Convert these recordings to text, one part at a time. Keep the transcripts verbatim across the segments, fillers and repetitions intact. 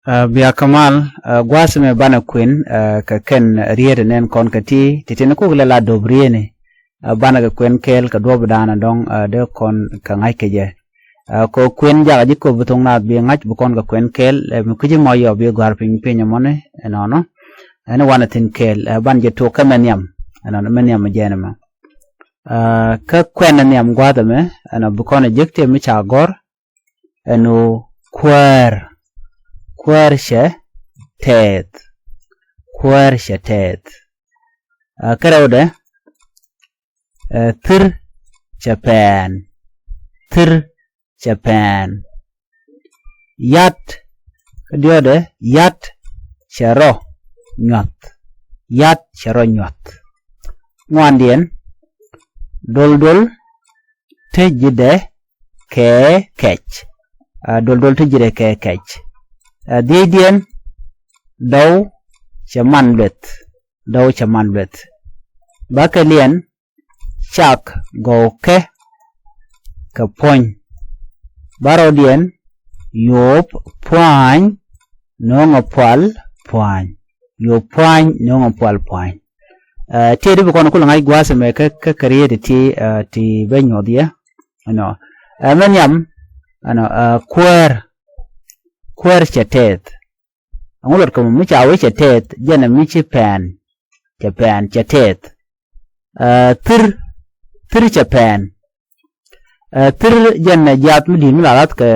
Ɛ, bia kɛ mal, ɛ, gua̱a̱th mɛ banɛ kuën, ɛ, kɛ kɛn riet nɛn kɔn kɛ ti, ti tin kuk lɛ la dop rieni. Ɛ, banɛ kɛ kuën kɛɛl kɛ duɔp dan dɔŋ, ɛ, dee kɔn kɛ ŋa̱c kɛ jɛ. Ɛ, kɛ kuën jakä ji̱ kop bi thoŋ naath bi ŋa̱c bi kɔn kɛ kuën kɛɛl, ɛ, mi kui̱ci mɔ yɔ bi gɔ̱a̱r piny piny mɔni, ɛ, nɔnɔ. Ɛn wanɛ thin kɛɛl, ɛ, ban jɛ tok kɛ mɛ nhiam, ɛ, nɔnɔ mɛ nhiam jɛn mɛ. Ɛ, kä kuɛn nhiam gua̱a̱th mɛ, ɛn bi kɔn jek ti mi ca gɔ̱r, ɛn ɣöö kuäär, kuäär cɛ tɛɛth, kuäär cɛ tɛɛth. Ɛ, kärɛwdɛ, ɛ, thir cɛ pɛn, thir cɛ pɛn. Yat, kä diɔ̱ɔ̱dɛ, yat cɛ rɔ nyuath, yat cɛ rɔ nyuath. Ŋuandiɛn, doldol te ji̱dɛ kɛ kɛc. Ɛ, doldol te ji̱dɛ kɛ kɛc. Ɛ, dhiecdiɛn, dɔw cɛ man lueth, dɔw cɛ man lueth. Bäkɛliɛn, cak gɔwkɛ kɛ puɔ̱ny. Bärɔwdiɛn, yop pua̱ny nööŋɛ pual pua̱ny. Yop pua̱ny nööŋɛ pual pua̱ny. Ɛ, tiɛɛdi bi kɔn kulɛ ŋa̱c gua̱a̱th ɛmɛ kä, kä kɛ riet ti, ɛ, ti bä nyuɔth yɛ. Ɛnɔ. Ɛ, mɛ nhiam, ɛnɔ, ɛ, kuäär, kuäär cɛ tɛɛth. Ɛŋu luɔt kɛ mɔ mi ca wee cɛ tɛɛth, jɛn ɛ mi ci pɛn, cɛ pɛn, cɛ tɛɛth. Ɛ, thir, thir cɛ pɛn. Ɛ, thir jɛn ɛ jiath mi di̱i̱t mi la lath kɛ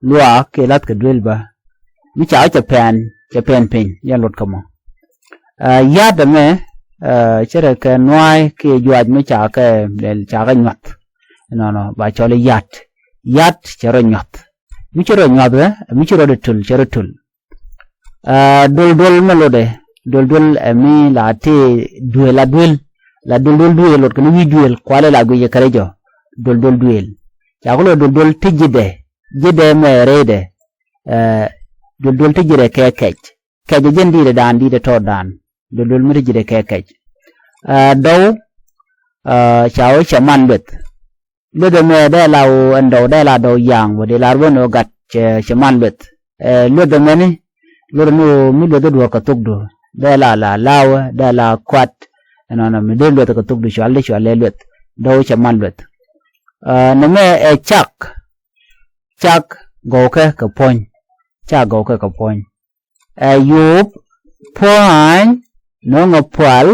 luaak kiɛ lath kɛ duel bä. Mi ca wee cɛ pɛn, cɛ pɛn piny, jɛn luɔt kɛ mɔ. Ɛ, yat ɛmɛ, ɛ, cɛ rɛ kɛ nua̱a̱y kiɛ juaac mi ca kɛ lɛl ca kɛ nyuath. Nɔnɔ, ba cɔl i̱ yat. Yat cɛ rɔ nyuath. Mi ci rɔ nyuath ɛ, mi ci rɔ dee tul, cɛ rɔ tul. Ɛ, doldol mɛ lotdɛ, doldol ɛ mi la tëë duëël, la duëël, la doldol duëël, lot kɛn wi̱i̱ duëël, kualɛ la guic ɛ kärɛ jɔ, doldol duëël. Ca ku lot doldol ti ji̱dɛ, ji̱dɛ mɛ rɛydɛ, ɛ, doldol ti ji̱dɛ kɛ kɛc, kɛc ɛ jɛn di̱i̱dɛ daan, di̱i̱dɛ tɔɔt daan, doldol mi ti ji̱dɛ kɛ kɛc. Ɛ, dɔw, ɛ, ca wee cɛ man lueth. Lueth ɛmɛ dee la ɣöö ɛn dɔw dee la dɔw ya̱a̱ŋ bä dee lar bä ni ɣöö gat cɛ, cɛ man lueth. Ɛ, lueth ɛmɛni, lueth ɛmɛ ɣöö mi lueth i̱ duɔ̱ɔ̱r kɛ thokdu. Dee la la lawɛ, dee la kuat. Ɛnɔnɔ mi dee lueth kɛ thokdu cual dee cual lɛ lueth. Dɔw cɛ man lueth. Ɛ, nɛmɛ ɛ cak. Cak gɔwkɛ kɛ puɔ̱ny. Cak gɔwkɛ kɛ puɔ̱ny. Ɛ, yop pua̱ny nööŋɛ pual,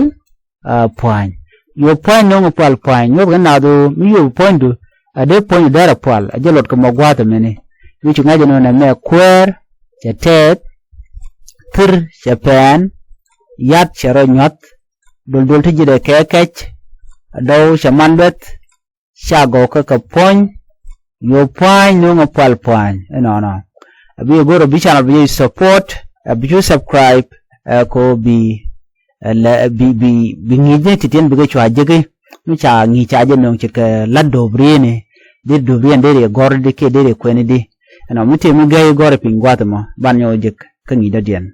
ɛ, pua̱ny. Yop pua̱ny nööŋɛ pual pua̱ny. Nyuɔth kɛ naath ɣöö mi yop puɔ̱nydu, ɛ dee puɔ̱nydu dɛr ɛ pual, ɛ jɛ luɔt kɛ mɔ gua̱a̱th ɛmɛni. Mi ci ŋa̱c ɛnɔnɔ ɛmɛ kuäär cɛ tɛɛth, thir cɛ pɛn, yat cɛ rɔ nyuath, doldol ti ji̱dɛ kɛ kɛc, dɔw cɛ man lueth, ca gɔw kä kɛ puɔ̱ny, yop pua̱ny nööŋɛ pual pua̱ny. Ɛnɔnɔ. Ɛ bi go̱r ɛ bi channel bi jɛ support, ɛ bi cu subscribe, ɛ ko bi, ɛ lɛ, ɛ bi, bi, bi ŋi̱i̱c ni ti tiɛn bi kɛ cua jeki. Mi ca ŋi̱i̱c ca jɛ nööŋ ci kɛ la̱t do̱p rieni. Di do̱p rien deri gɔr di kiɛ deri kuɛni di. Ɛnɔ mi ti mi gɛy gɔr piny gua̱th mɔ. Ban nyɔ jek kä ŋi̱i̱c dɔ̱diɛn.